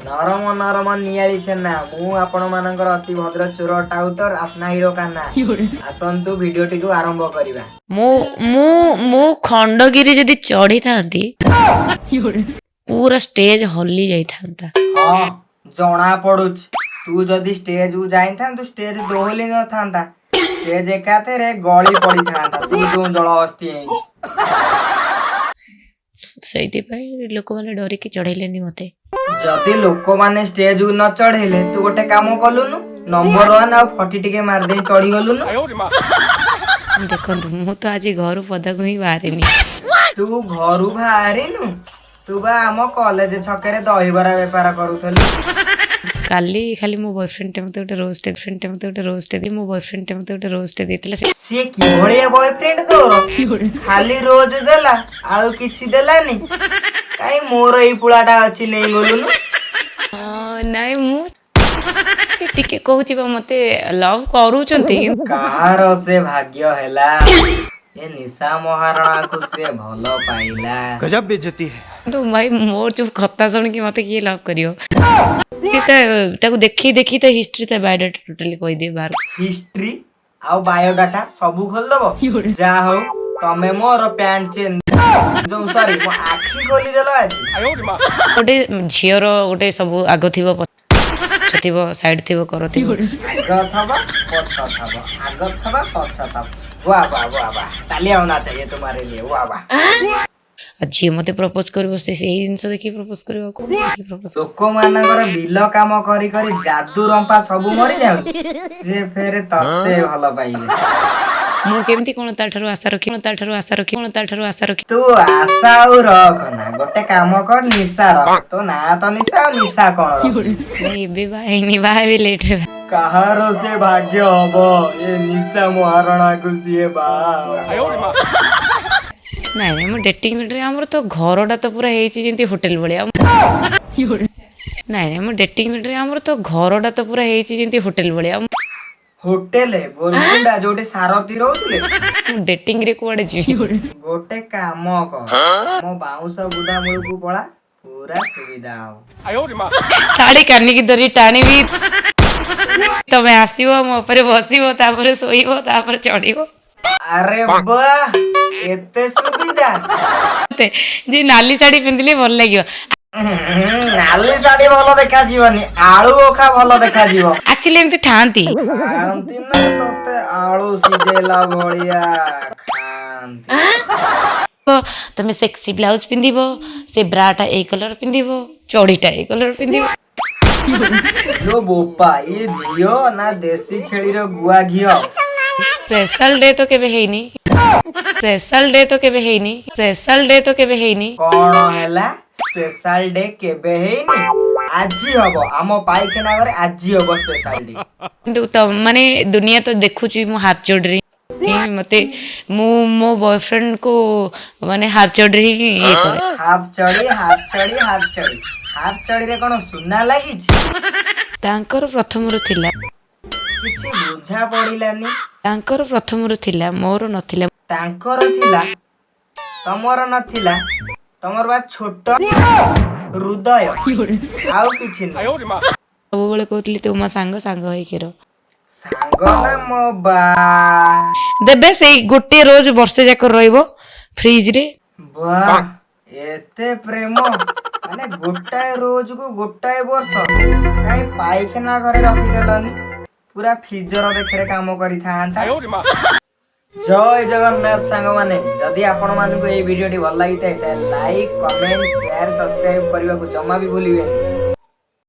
ନରମ ନରମ ନିଆଳି ଛେନା। ମୁଁ ଆପଣ ମାନଙ୍କର ଅତି ଭଦ୍ର ଚୋର ଟାଉଟର ଆପନା ହିରୋ କାହ୍ନା। ଆସନ୍ତୁ, ଭିଡିଓଟିକୁ ଆରମ୍ଭ କରିବା। ମୁଁ ମୁଁ ମୁଁ ଖଣ୍ଡଗିରି ଯଦି ଚଢିଥାନ୍ତି, ପୁରା ଷ୍ଟେଜ ହଲି ଯାଇଥାନ୍ତା। ହଁ, ଜଣା ପଡୁଛି। ତୁ ଯଦି ଷ୍ଟେଜ କୁ ଯାଇଥାନ୍ତୁ, ଷ୍ଟେଜ ଦୋହଲି ନଥାନ୍ତା, ଷ୍ଟେଜ ଏକାଥରେ ଗଳି ପଡିଥାନ୍ତା। ତୁ ଯୋଉ ଜଳ ଅସ୍ଥି ହେଇଛୁ। ସେଇଥିପାଇଁ ଲୋକମାନେ ଡରିକି ଚଢେଇଲେନି ମତେ। ଯଦି ଲୋକମାନେ ଷ୍ଟେଜ କୁ ନ ଚଢେଇଲେ, ତୁ ଗୋଟେ କାମ କଲୁନୁ, ନମ୍ବର 1 ଆଉ 40 ଟିକେ ମାରିଦେଇ ଚଢିଗଲୁନୁ। ଦେଖନ୍ତୁ, ମୁଁ ତ ଆଜି ଘରୁ ପଦାକୁ ହିଁ ବାହାରିନି। ତୁ ଘରୁ ବାହାରିନୁ? ତୁ ବା ଆମ କଲେଜ ଛକରେ ଦହିବରା ବେପାର କରୁଥିଲୁ। କାଲି ଖାଲି ମୋ ବୟଫ୍ରେଣ୍ଡ ମତେ ଗୋଟେ ରୋଜଟେ ଫ୍ରେଣ୍ଡ ମତେ ଗୋଟେ ରୋଜଟେ ଦେଇ ମୋ ବୟଫ୍ରେଣ୍ଡ ମତେ ଗୋଟେ ରୋଜଟେ ଦେଇଥିଲା ସେ। ସିଏ କିଭଳିଆ ବୟଫ୍ରେଣ୍ଡ ତୋର? ଖାଲି ରୋଜ ଦେଲା, ଆଉ କିଛି ଦେଲାନି? କାଇଁ, ମୋର ଏଇ ପୁଳାଟା ଅଛି, ନେଇ ଗଲୁନୁ। ହଁ, ନାଇଁ, ମୁଁ ସେ ଟିକେ କହୁଛି ବା, ମତେ ଲଭ୍ କରୁଛନ୍ତି। କାହାର ସେ ଭାଗ୍ୟ ହେଲା, ଏ ନିଶା ମହାରଣାକୁ ସେ ଭଲ ପାଇଲା। गजब बेइज्जती है। କିନ୍ତୁ ଭାଇ, ମୋର ଯୋଉ କଥା ଶୁଣିକି ମତେ କିଏ ଲଭ୍ କରିବ? ସିଏ ତ ତାକୁ ଦେଖି ଦେଖି ତା ହିଷ୍ଟ୍ରି, ତା ବାୟୋଡାଟା ଟୋଟାଲି କହିଦିଏ ବାହାରକୁ। ହିଷ୍ଟ୍ରି ଆଉ ବାୟୋଡାଟା ସବୁ ଖୋଲିଦବ। ଯାହା ହଉ, ତମେ ମୋର ପ୍ୟାଣ୍ଟ ଚେନ୍ ଯୋଉ, ସରି, ମୋ ଆଖି ଖୋଲିଦେଲ ଆଜି। ଗୋଟେ ଝିଅର ଗୋଟେ ସବୁ ଆଗ ଥିବ, ପଛ ଥିବ, ସାଇଡ୍ ଥିବ, କର ଥିବ। ଆଗ ଥବ, ପଛ ଥବ, ଆଗ ଥବ, ପଛ ଥବ। वाह वाह वाह वाह, तालियां होना चाहिए तुम्हारे लिए। वाह वाह! ଆଉ ଯିଏ ମତେ ପ୍ରପୋଜ କରିବ, ସେ ସେଇ ଜିନିଷ ଦେଖିକି ପ୍ରପୋଜ କରିବ। ଆଉ କଣ ଦେଖିକି ପ୍ରପୋଜ? ଲୋକମାନଙ୍କର ବିଲ କାମ କରି କରି ଯାଦୁ ରମ୍ପା ସବୁ ମରି ଯାଉଛି, ସେ ଫେରେ ତତେ ଭଲ ପାଇବେ। ମୁଁ କେମିତି କଣ ତା ଠାରୁ ଆଶା ରଖି ତା ଠାରୁ ଆଶା ରଖି ତା ଠାରୁ ଆଶା ରଖି ତୁ ଆଶା ଆଉ ରଖନା, ଗୋଟେ କାମ କର, ନିଶା ରଖ। ତୋ ନାଁ ତ ନିଶା, ଆଉ ନିଶା କଣ ରଖିବୁ? ନାଇଁ, ଏବେ ବାହା ହେଇନି, ବାହା ହେବି ଲେଟରେ। କାହାର ସେ ଭାଗ୍ୟ ହବ, ଏ ନିଶା ମହାରଣାକୁ ସିଏ ବାହା ହବ। ନାଇଁ ନାଇଁ, ମୁଁ ଡେଟିଂ ରେ ଆମର ତ ଘରଟା ତ ପୁରା ହେଇଛି ଯେମିତି ହୋଟେଲ ଭଳିଆ। ନାଇଁ ନାଇଁ, ମୁଁ ଡେଟିଂ ରେ ଆମର ତ ଘରଟା ତ ପୁରା ହେଇଛି ଯେମିତି ହୋଟେଲ ଭଳିଆ। ହୋଟେଲ ଗୋଲକୁଣ୍ଡା, ଯୋଉଠି ସାରଥୀ ରହୁଥିଲେ? ମୁଁ ଡେଟିଂ ରେ କୁଆଡେ ଯିବି? ଗୋଟେ କାମ କର, ମୋ ବାଉଁଶ ବୁଦା ମୂଳକୁ ପଳା, ପୁରା ସୁବିଧା ହବ। ଶାଢୀ କାନିକି ଧରି ଟାଣିବି, ତମେ ଆସିବ, ମୋ ଉପରେ ବସିବ, ତାପରେ ଶୋଇବ, ତାପରେ ଚଢିବ। ଆରେ ବାଃ, ଏତେ ସୁବିଧା! ମତେ ଯେ ନାଲି ଶାଢୀ ପିନ୍ଧିଲେ ଭଲ ଲାଗିବ। ନାଲି ଶାଢୀ ଭଲ ଦେଖାଯିବନି, ଆଳୁ ଅଖା ଭଲ ଦେଖାଯିବ। ଆକ୍ଚୁଆଲି ଏମିତି ଥାଆନ୍ତି। ଖାଆନ୍ତି ନା, ତତେ ଆଳୁ ସିଝେଇଲା ଭଳିଆ ଖାଆନ୍ତି। ତମେ ସେକ୍ସି ବ୍ଲାଉଜ ପିନ୍ଧିବ, ସେ ବ୍ରାଟା ଏଇ କଲର ପିନ୍ଧିବ, ଚଢିଟା ଏଇ କଲର ପିନ୍ଧିବ। ଲୋ ବୋପା, ଇଏ ଝିଅ ନା ଦେଶୀ ଛେଳିର ଗୁଆ ଘିଅ? ସ୍ପେଶାଲ ଡେ ତ କେବେ ହେଇନି, ସ୍ପେଶାଲ ଡେ ତ କେବେ ହେଇନି, ସ୍ପେଶାଲ ଡେ ତ କେବେ ହେଇନି। କଣ ହେଲା? ସ୍ପେଶାଲ ଡେ କେବେ ହେଇନି? ଆଜି ହବ, ଆମ ପାଇଖାନା ଘରେ ଆଜି ହବ ସ୍ପେଶାଲ ଡେ। କିନ୍ତୁ ତ ମାନେ ଦୁନିଆ ତ ଦେଖୁଛି ମୁଁ ହାଫ ଚଡିରେ ହିଁ, ମତେ ମୁଁ ମୋ ବୟଫ୍ରେଣ୍ଡ କୁ ମାନେ ହାଫ ଚଡିରେ ହିଁ ଇଏ କରେ। ହାଫ ଚଢି, ହାଫ ଚଢି, ହାଫ ଚଢି, ହାଫ ଚଢିରେ କଣ ସୁନା ଲାଗିଛି? ତାଙ୍କର ପ୍ରଥମରୁ ଥିଲା। କିଛି ବୁଝା ପଡିଲାନି। ତାଙ୍କର ପ୍ରଥମରୁ ଥିଲା, ମୋର ନଥିଲା। ତାଙ୍କର ଥିଲା, ତମର ନଥିଲା। ତମର ବା ଛୋଟ ହୃଦୟ, ଆଉ କିଛି ନୁହେଁ। ସବୁବେଳେ କହୁଥିଲି, ତୁ ମୋ ସାଙ୍ଗ, ସାଙ୍ଗ ହେଇକି ରହ। ସାଙ୍ଗ ନା ମୋ ବା। ଦେବେ, ସେଇ ଗୋଟିଏ ରୋଜ ବର୍ଷେ ଯାକ ରହିବ ଫ୍ରିଜ ରେ। ବାଃ, ଏତେ ପ୍ରେମ! ମାନେ ଗୋଟାଏ ରୋଜକୁ ଗୋଟାଏ ବର୍ଷ। କାଇଁ, ପାଇଖାନା ଘରେ ରଖିଦେଲନି? ପୁରା ଫ୍ରିଜର ଦେଖରେ କାମ କରିଥାନ୍ତା। ଜୟ ଜଗନ୍ନାଥ ସାଙ୍ଗମାନେ। ଯଦି ଆପଣମାନଙ୍କୁ ଏଇ ଭିଡ଼ିଓଟି ଭଲ ଲାଗିଥାଏ, ତାହେଲେ ଲାଇକ୍, କମେଣ୍ଟ, ସେୟାର, ସବସ୍କ୍ରାଇବ କରିବାକୁ ଜମା ବି ଭୁଲିବେନି।